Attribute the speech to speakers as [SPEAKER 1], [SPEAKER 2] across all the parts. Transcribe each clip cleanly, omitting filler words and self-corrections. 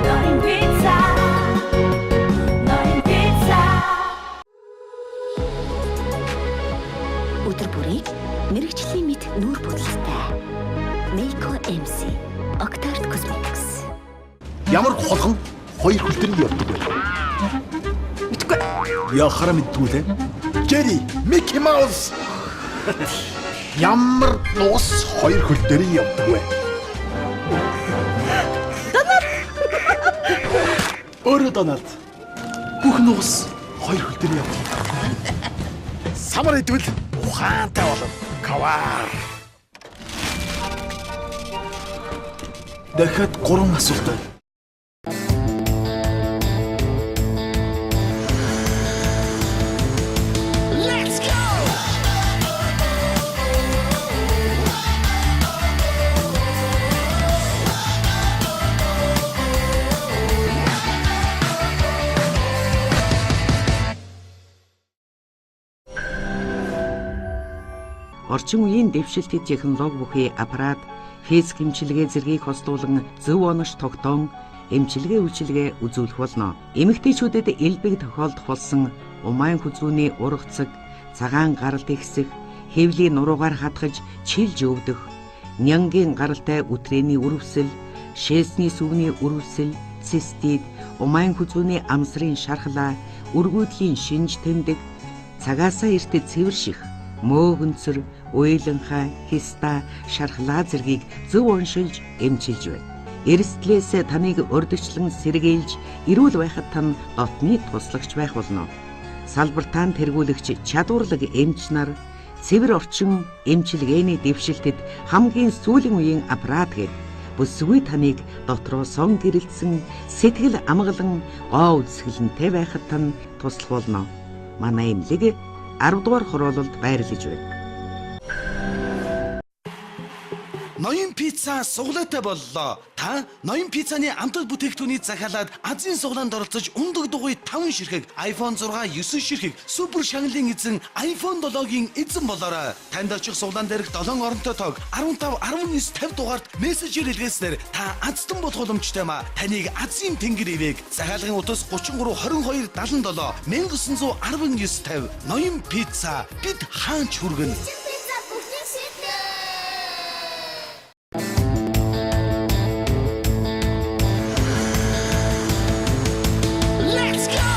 [SPEAKER 1] Ноён пицца. Ноён пицца.
[SPEAKER 2] Өдөр бүрийг мэргэжлийн мэт нүүр будалтай. Meiko MC Octart Cosmetics.
[SPEAKER 3] Ямар хулган хоёр хөл дээр явдаг вэ?
[SPEAKER 4] Мэдгүй.
[SPEAKER 3] Яхара мэддгүй лээ. Jerry, Mickey Mouse. Ямар нугас хоёр хөл дээр явдаг вэ? Дональд. Өөрөө Дональд. Бүх нугас хоёр хөл дээр явдаг. Самар идвэл ухаантай болно. Кавар. Дахиад гурван асуулт байна.
[SPEAKER 1] Let's go!
[SPEAKER 5] Орчин үеийн дэвшилтэт технологи бүхий аппарат, физик эмчилгээ зэргийг хослуулан зөв онош тогтоон эмчилгээ үйлчилгээ үзүүлэх болно. Эмэгтэйчүүдэд элбэг тохиолдох болсон умайн хүзүүний ургацэг, цагаан гаралт ихсэх, хэвлийн нуруугаар хатгаж чилж өвдөх, нянгийн гаралтай үтрээний үрэвсэл, шээсний сүвний үрэвсэл, цистит, умайн хүзүүний амсрын шархлаа, үргүүдлийн шинж тэмдэг, цагаасаа эрт цэвэрших, мөөгөнцөр, уйланхай, хиста, шархлаа зэргийг зөв оншилж эмчилж байна. Эрсдлээс таныг урьдчилан сэргийлж, эрүүл байхад тань дотны туслагч байх болно. Салбартаан тэргүүлэгч чадварлаг эмч нар цэвэр орчин эмчилгээний дэвшилтэд хамгийн сүүлийн үеийн аппарат гээд бүсгүй таныг дотроо сон гэрэлтсэн сэтгэл амгалан гоо үзэсгэлэнтэй байхад тань туслах болно. Манай эмнэлэг 10 дугаар хороололд байрлаж байна.
[SPEAKER 6] Ноён пицца сугалаатай боллоо. Та Ноён пиццаны амтад бүтээгдэхүүнийг захиалаад Азийн сугалаанд оролцож унадаг дугуй 5 ширхэг, iPhone 6 9 ширхэг, супер шагналын эзэн iPhone 7-гийн эзэн болоорой. Танд очих сугалаан дээрх 7 оронтой тоог 15 19 50 дугаарт мессежээр илгээснээр та азтан болох боломжтой юм а. Таныг Азийн тэнгэр ивээг. Захиалгын утас 33 22 77 1919 50. Ноён пицца бид хаач хүргэнэ.
[SPEAKER 1] Пицца бүгдийг шийднэ. Let's go!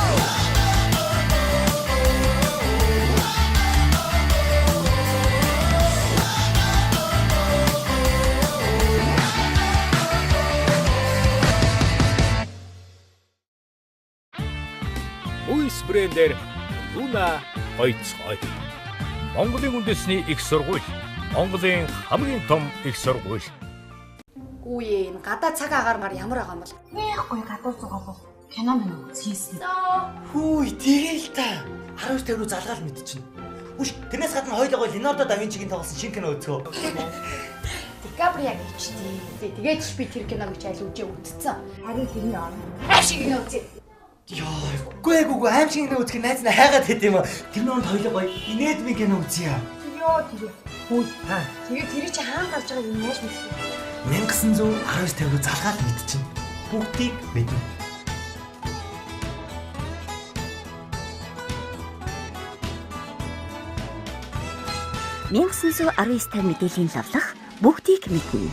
[SPEAKER 7] Үйс брэндээр Луна гойцгой. Монголын үндэсний их сургууль, Монголын хамгийн том их сургууль.
[SPEAKER 4] Гүүе, энэ гадаа цаг агаармаар ямар байгаа юм бол.
[SPEAKER 8] Нэг гоё гадуур зугаа бол кино минь үзчихсэн.
[SPEAKER 9] Хүү, тэгээл та. 12 50 руу залгаал мэдчихнэ. Үш, тэрнээс гадна хоёулаа гоё Леонардо да Винчигийн тоглосон шинэ кино үзгөө.
[SPEAKER 4] Дикаприо гэжтэй. Тэгээд ч би тэр киног ч аль үжээ үтцсэн.
[SPEAKER 8] Харин тэрний орно.
[SPEAKER 4] Аимшиг кино үзье.
[SPEAKER 9] Йоо, үгүй ээ, аимшиг кино үзэх найз нь хайгаад байт юм аа. Тэрний оронд хоёулаа гоё инээдмийн кино үзье.
[SPEAKER 8] Йоо, тэгээ.
[SPEAKER 9] Хүү, та.
[SPEAKER 8] Тэгээ тэр чи хаан гарч байгааг юм яаж мэдсэн?
[SPEAKER 9] 1919 50 руу залгаал мэдчихнэ. Бүгдийг мэднэ.
[SPEAKER 2] 1919 50 мэдээллийн лавлах бүгдийг мэднэ.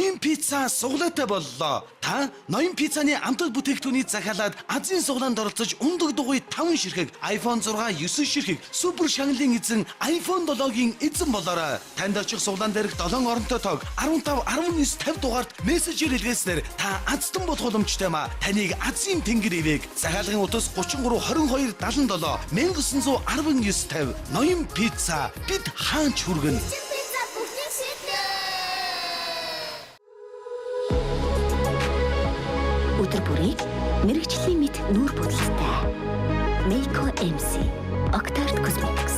[SPEAKER 6] Ноён пицца суглаатай боллоо. Та ноён пиццаны амтал бүтээгдэхүүнийг захиалаад Азийн суглаанд оролцож өндөг дугуй 5 ширхэг, iPhone 6 9 ширхэг, супер шагналын эзэн iPhone 7-гийн эзэн болоорой. Танд очих суглаан дээрх 7 оронтой тоог 15 19 50 дугаарт мессежээр илгээснээр та азтан болох боломжтой маа. Таныг Азийн тэнгэр ивэг. Захиалгын утас 33 22 77 1919 50. Ноён пицца бид хаанч хүргэнэ.
[SPEAKER 1] Пицца бүгдийг шиднэ.
[SPEAKER 2] Өдөр бүрийг мэргэжлийн мэт нүүр будалтай. Meiko MC Octart Cosmetics.